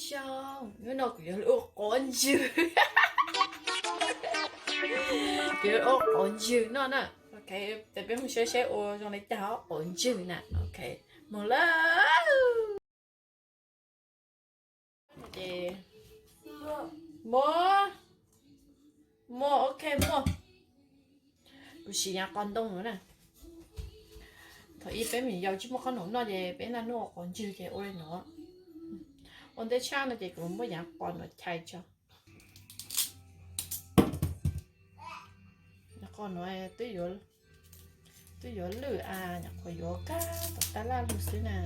Xyoo, hnub no kuv yuav ua qov ntswg. Kuv yuav ua qov ntswg no na. Ok, ces peb mus saib saib ua zoo li cas qov ntswg na. Ok, mus lawm. Ces muab, muab, ok, muab. Kuv siv yav qos ntoo no na. Thaum ub peb me nyuam yaus tsis muaj qhob noom noj ces peb lam noj qos ntswg ces ua li no. Ua ntej tshaj no ces kuv muab yav qos no chais tso. Yav qos no twb yuav, twb yuav lwj a, nyuam qhuav yuav kag tom tab laj lug xwb na.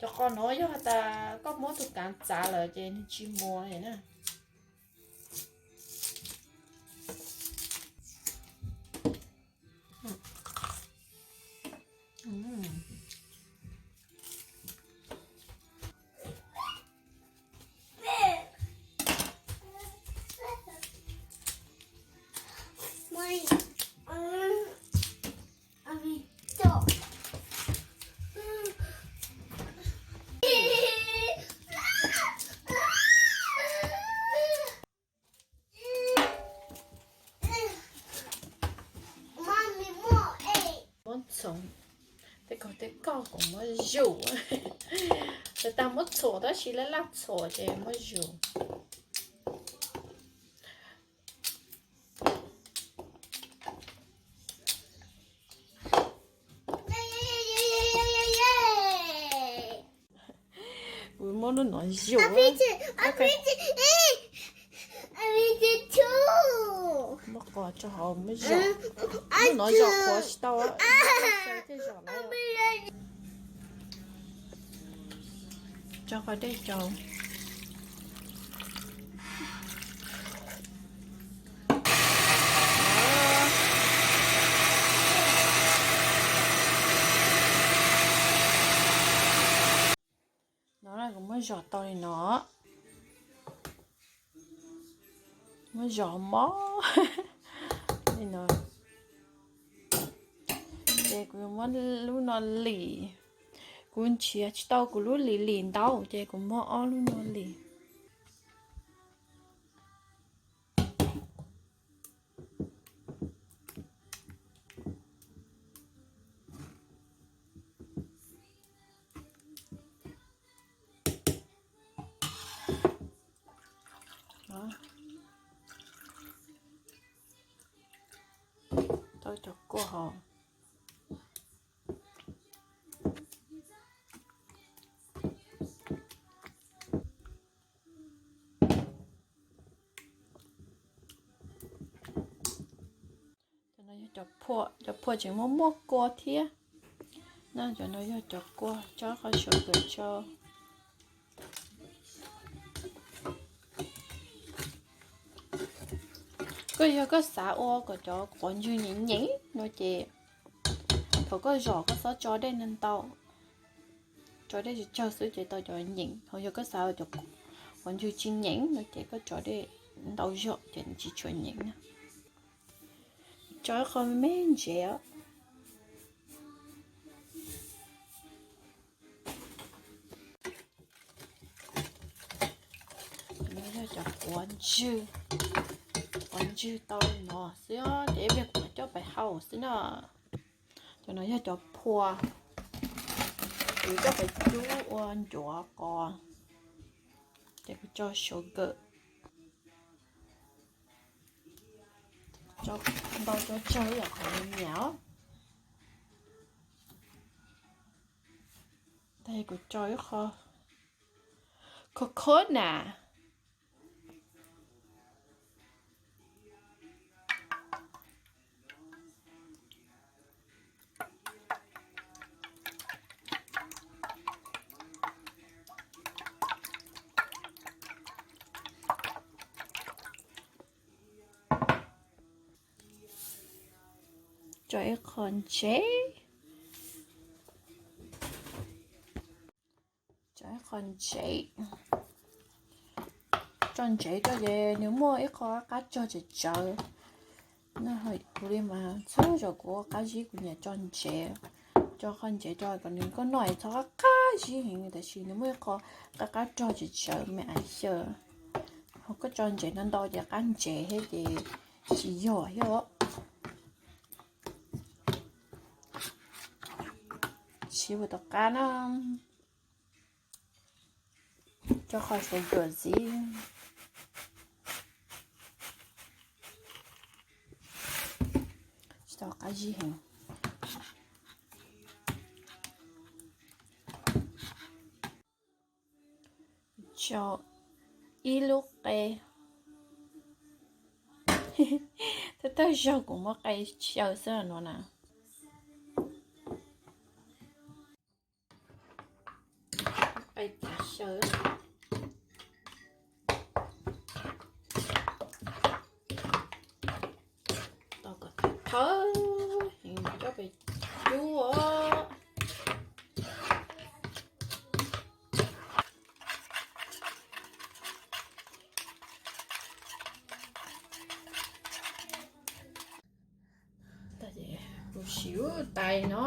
Cov qos no yog has tas koj muab tus kav txav lawm ces nws tsis muas li na. Muab txhoov, tej kaug tej kaug kuv muab zus. Lawv tas muab txhuam tab sis laj laj txhuam ces muab zus. Kuv muab lub no zus. Muab qos tso hauv muab zom. Lub no zom qhuav tsis tau, thiaj zom lawm. Tso qos dej rau. No kuv muab zom tau li no, muab zom mob li no. Ces kuv muab lub no lim, kuv nrhiav tsis tau kuv lub lim lim ntau ces kuv muab ob lub no lim. Tau cov kua hauv. Cov no yog cov phua, cov phua tseem muaj muaj kua thiab. No cov no yog cov kua, tso qhov suav kawm tso. Koj yog koj xav ua kom cov quav ntswg nyeem nyeem no ces thaum koj zom koj txhob tso dej ntau, tso dej tsawg tsawg xwb ces tau cov nyeem. Ho yog koj xav ua cov quav ntswg tsis nyeem no ces koj tso dej ntau zog ces nws tsis tshua nyeem na. Tso ib qho me me ntsev os. Cov no yog cov quav ntswg, quav ntswg tau li no xwb os, ces ib pliag kuv mam coj pais hau xwb na. Cov no yog cov phua, kuv coj pais cub ua ncuav qos, ces kuv tso suav kawm, tso ntau tso tsawg yam qhov nyiam os. Ces kuv tso ib qho coconut. Tso ib qho ntsev, tso ib qho ntsev, tso ntsev rau ces nws muaj ib qho qab tsog tsawv tsawv. No kuv li mas txhua zaus kuv ua qab zib kuv nyiam tso ntsev. Tso qhov ntsev rau kom nws koj noj txhob qab qab zib heev, tab sis nws muaj ib qho qab qab rog tsis tsawv me ais xyaw. Ho koj tso ntsev ntau ntau ces qab ntsev thiab ces tsis yog thiab. Siv ua tom qab na, tso qhov suav duam ziv. Tsis tau qab zib heev. Tso ib lub qe. Thawj thawj zaug kuv muab qe xyaw xwb no na. Qe xyaw. Tos kom thawv heev mam coj pem cub os. Kuv siv tais no.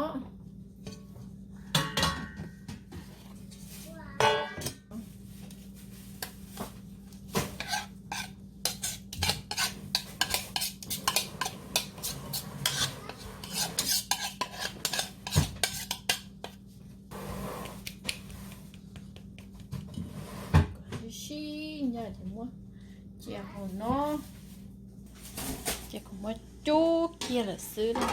Sib sib ncaj ces muab cia hauv no, ces kuv muab cub kiag lawm xwb na.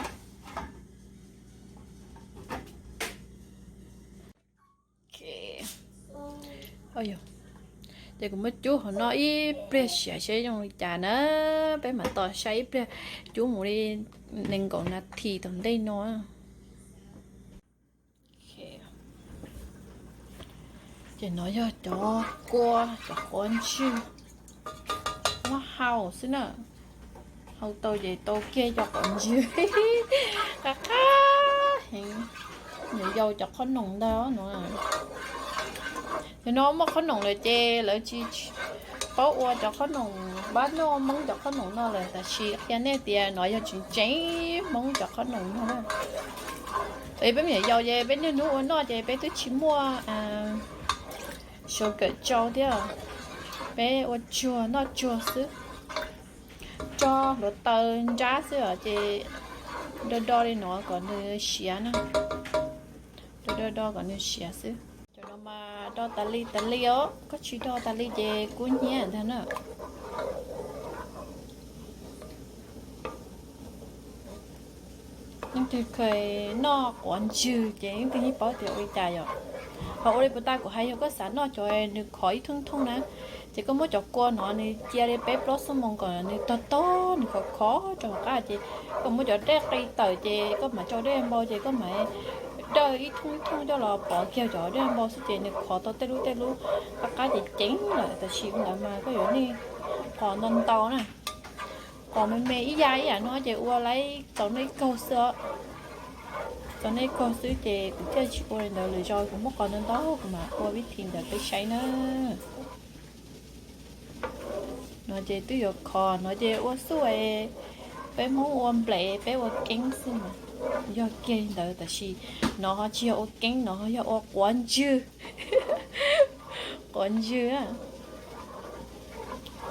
Ces kuv muab cub hauv no ib pliag siav seb zoo li cas na. Peb mam tos saib ib pliag, cub mus li nees nkaum nas this tom ntej no. Ces no yog cov kua, cov quav ntswg, muab hau xwb na. Hau tau ces tau kiag cov quav ntswg. Qab qab heev, nws yau cov qhob noom ntag no. Ces no muaj qhob noom lawm ces lawv tsis paub ua cov qhob noom npab noj Hmoob cov qhob noom no lawm, tab sis qhia nej tias no yog tseem tseem Hmoob cov qhob noom no na. Es peb me nyuam yaus ces peb niaj hnub ua noj ces peb twb tsis muaj suav kawm tsau thiab, peb ua tsuag noj tsuag xwb. Tso hluav taws nrab xwb os, ces do do li no kom nws siav na. Do do do kom nws siav xwb. Cov no mas do tas li tas li os, koj tsis do tas li ces kub hnyiab ntag na. Leej twg kheev noj quav ntswg ces leej twg yeej paub tias ua li cas yom. Ho ua li puas tas kuv hais, yog koj xav noj cov nws khov ib thooj thooj na, ces koj muab cov kua no nws cia li peb plaub xuab moos kom nws tog tog, nws khov khov rau hauv qab, ces koj muab cov dej qi tawm ces koj mam tsau dej npau ces koj mam dawj ib thooj ib thooj coj los pov kiag cov dej npau xwb ces nws khov tau tej lub tej lub qab qab ces ceev lawm. Tab sis ntawd mas koj yuav nej qos ntau ntau na, qos me me ib yam ib yam no ces ua laib txaus nej ib kaug xwb os. Txaus nej ib kaug xwb ces kuv thiaj tsis ua li ntawd, lwm zaus kuv muab qos ntau ntau kuv mam ua vib thi ntawd peb saib na. No ces twb yuav khov no ces ua xub, peb Hmoob ua nples peb ua keeb xwb mas yog kiag li ntawd, tab sis no ho tsis yog ua keeb, no ho yog ua quav ntswg. Quav ntswg,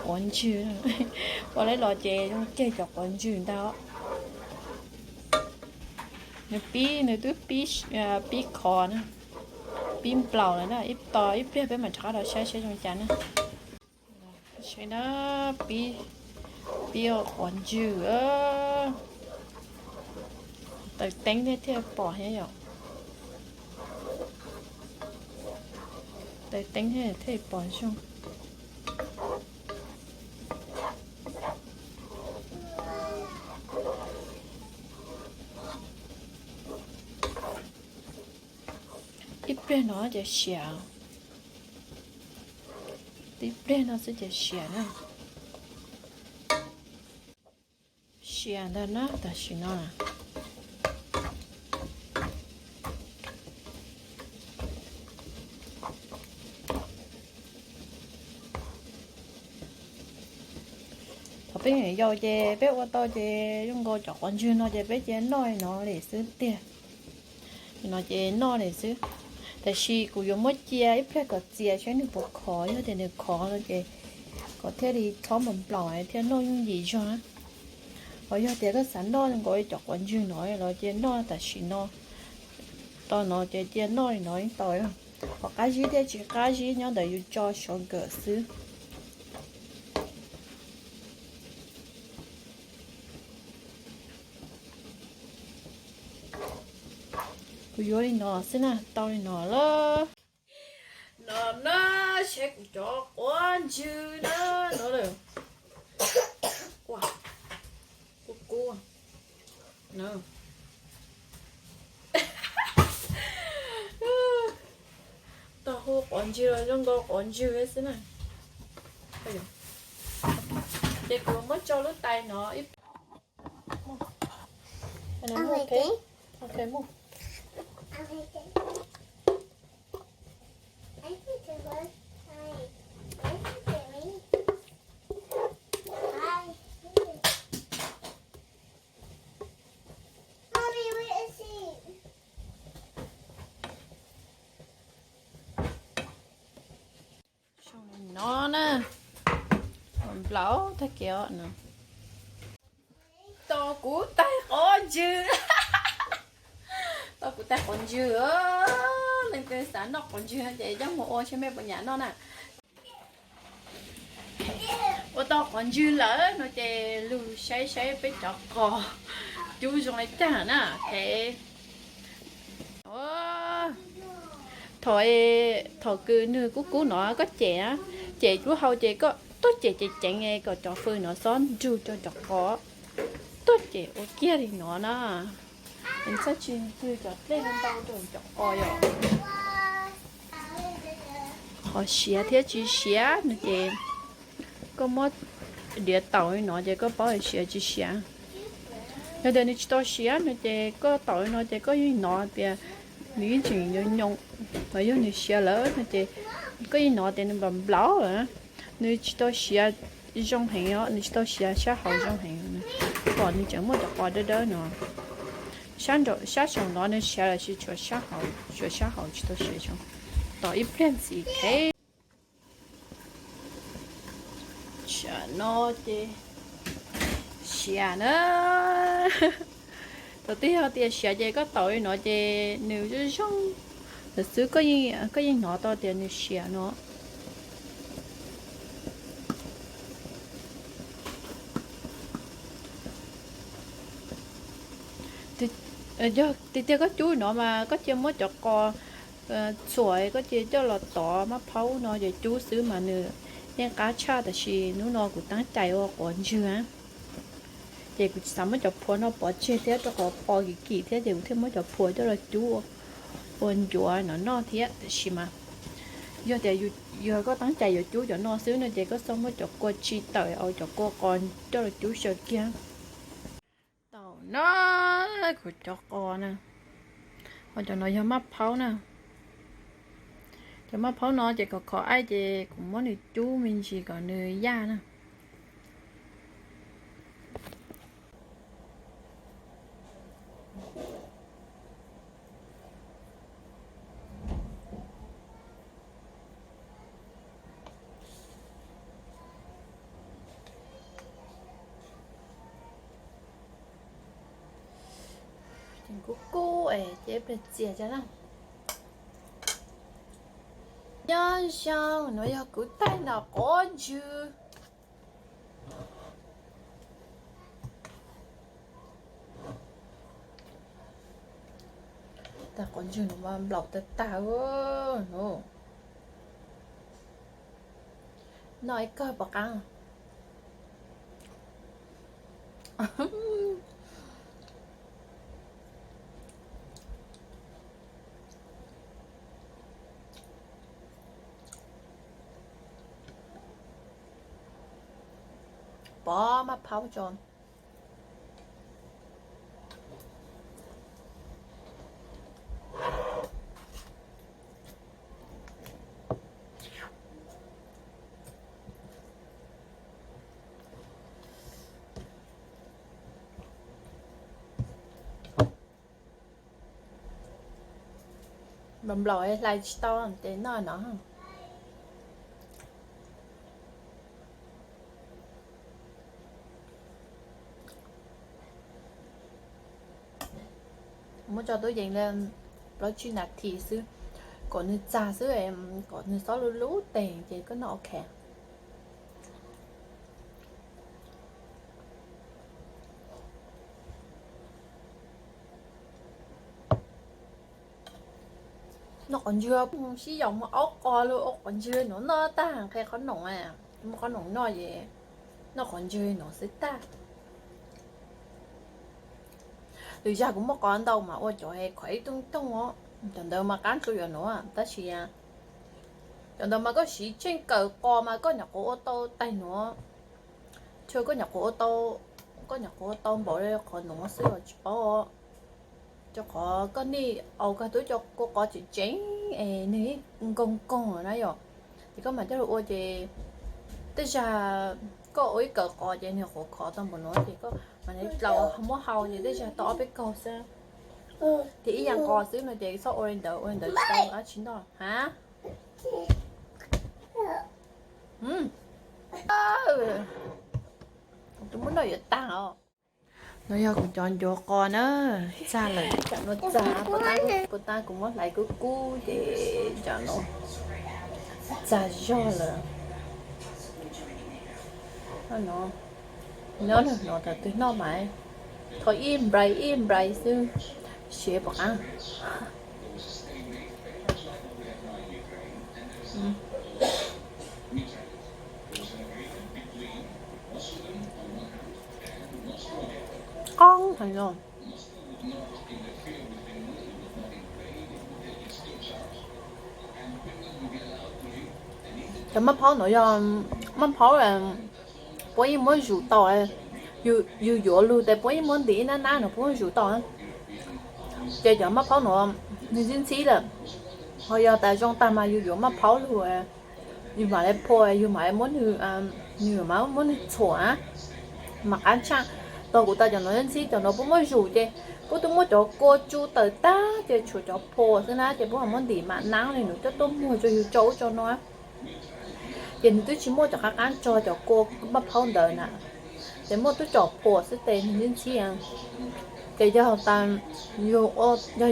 quav ntswg. Ua li los ces zoo kiag cov quav ntswg ntag. Nws pib, nws twb pib, pib khov na, pib nplaum lawm na. Ib tos ib pliag peb mam rov qab los saib saib zoo cas na. Saib na, pib, pib ua quav ntswg. Taws teeb thiaj thiaj pom thiab yom. Taws teeb thiaj thiaj pom zoo. Ib pliag no ces siav, ib pliag no xwb ces siav na. Siav ntag na tam sim no. Thaum peb yau ces peb ua tau ces zoo nkaus cov quav ntswg no ces peb cia noj no li xwb tiag. No ces noj li xwb. Tab sis kuv yuav muab cia ib pliag kom txias saib nws puas khov, yog tias nws khov no ces kom thiaj li txhob nplaum nplaum thiaj noj yooj yim zog na. Ho yog tias koj xav noj nkaus li cov quav ntswg no los cia noj tam sim no. Tau no ces cia noj li no yeej tau. Qhov qab zib thiab tsis qab zib nyob ntawm yus tso sugar xwb. Kuv yuav li no xwb na, tau li no lawm. No na, saib kuv cov quav ntswg na, no lawm. Ua, kub kub. Tau hu quav ntswg los zoo nkaus quav ntswg xwb na. Ces kuv muab tso lub tais no ib, ok, ok, mus. Zoo li no na, nplaum tag kev no. Tau kuv tais quav ntswg. Tau kuv tais quav ntswg. Leej twg xav noj quav ntswg ces coj mus ua saib mej puas nyiam noj na. Ua tau quav ntswg lawm no ces lug saib saib peb cov quav cub zoo li cas na. Thaum, thaum kws nws kub kub no koj cem, cem lub hau ces koj tuaj cem ceev ceev kom cov fws no xob nrug rau cov quav. Tuaj cem ua kiag li no na. Txhob tsis nrug cov dlej ntau rau cov quav yom. Qhov siav thiab tsis siav no ces koj muab diav taus li no ces koj paub siav tsis siav. Yog tias nws tsis tau siav no ces koj taus li no ces koj yeej hnov tias nws yeej tseem nyoos nyoos, los yog nws siav lawm no ces koj yeej hnov tias nws nplaum nplaum lawm. Nws tsis tau siav zoo heev os, nws tsis tau siav sab hauv zoo heev, kom nws tseem muaj cov quav dawb dawb no. Sab saum no nws siav lawm, tshuav sab hauv tsis tau siav zoo. Tos ib pliag ntxiv thiab. Tsam no ces siav na. Thaum twg yog tias siav ces koj taus li no ces nws zoo zoo lawm xwb, koj yeej hnov tau tias nws siav no. Yog tiag tiag koj cub no mas koj cia muab cov qos txhuam, koj cia coj los tov maj phaub no ces cub xwb mas nws yeej qab tshaj, tab sis hnub no kuv teeb cai ua quav ntswg. Ces kuv tsis xav muab cov phua no pov tseg thiab rau qhov qos kim kim thiab ces kuv thiaj muab cov phua coj los cub ua ncuav no noj thiab. Tab sis mas yog tias yog koj teeb cai yuav cub cov no xwb no ces koj txhob muab cov kua tsi tawm, au cov kua qos coj los cub xyaw kiag. Tau no, kuv cov qos na, ho cov no yog maj phaub na. Cov maj phaub no ces khov khov aib ces kuv muab nws cub me ntsis kom nws yaj na. Ces kub kub es ces pliag txias tso na. Nyob zoo, no yog kuv tais noj quav ntswg. Tais quav ntswg no mas nplaum tag tag. Noj ib kawg pom qab. Pov maj phaub tso. Nplaum nplaum hlais tsis tau ces noj no. Muab tso tub yees li plaub tsib nas this xwb, kom nws txag xwb, kom nws xob lub lub tes ces koj noj ok. Noj qos ntswg, sib yaum muag aub qos los ua qos ntswg nuav noj tag, qhia qhov noom, muab qhov noom noj es noj qos ntswg nuav xwb tag. Lwm zag kuv muab qos ntau mas ua cov kho ib tooj tooj os, cov ntawd mas qab tsuas yuav nuav tab sis cov ntawd mas koj siv tsheej kawm qos mas koj nyuam qhuav ua tau taig nuav, tshua koj nyuam qhuav ua tau, koj nyuam qhuav ua tau npaum li qhov nuav xwb os tsis paub. Rau qhov koj nij aus kag tub cov kua qos tseem tseem es nws nkoog nkoog na yom, ces koj mam coj lug ua ces tej zag koj ua ib kawm qos ces nws qhuav khov tau npaum nuav ces koj mam li dlaus muab hau ces tej zag tau ob peb kaug xwb. Ces ib yaam qos xwb no ces txhob ua li ntawd, ua li ntawd tsis tau dab tsi noj ha. Tus muab noj yuav tag os. No yog kuv cov ncuav qos na, txag lawm, tsam no txag, puas tab kuv muab hlais kub kub ces tsam no txag zog lawm. Nyob no thaum twg noj mas thov ib nplais ib nplais xwb, siav puas qab. Qoob heev no. Cov maj phaub no yog maj phaub puab yeej muab zus tau, yus yuav lug tes puab yeej muab ntim ib nab nab no puab muab zus tau. Ces cov maj phaub no nws ntxhib ntxhib lawm, ho yog tas zoo tag mas yus yuav maj phaub lug, yus mam li phua, yus mam li muab nws, nws mam muab nws txhuam na, mas qab tshaj. Tog kuv tas cov no ntxhib, cov no puab muab zus ces puab twb muab cov kua tsu tawm tag ces tshuav cov phua xwb na, ces puab ho muab ntim mam nab li nws coj tuaj muag rau yus tso ub tso no. Ces nws twb tsis muaj cov qab qab tsog cov kua maj phaub ntawd na, ces muaj tub cov phua xwb tes nws ntxhib ntxhib. Ces yog tas, yog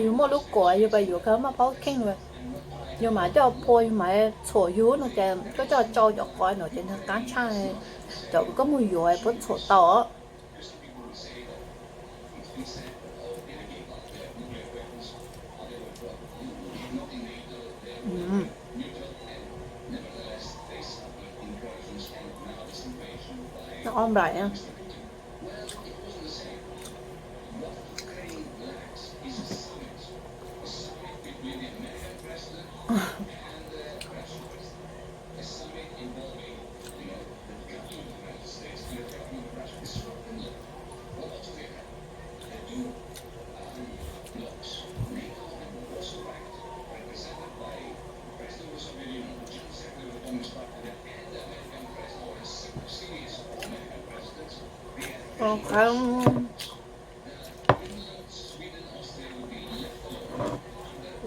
yus muaj lub kuam yus pab yuav kawg maj phaub kheej lawm, yus mam coj phua yus mam txhuam yus no ces koj coj tsau cov qos no ces nws qab tshaj cov koj mus yuav puab txhuam tau. Ob nplais.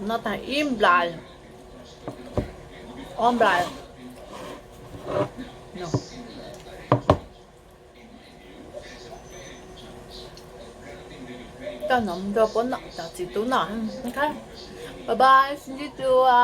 Noj tag ib nplais, ob nplais. Coj no rau puab noj, cov txiv tub noj. Bye bye, sib ntsib dua.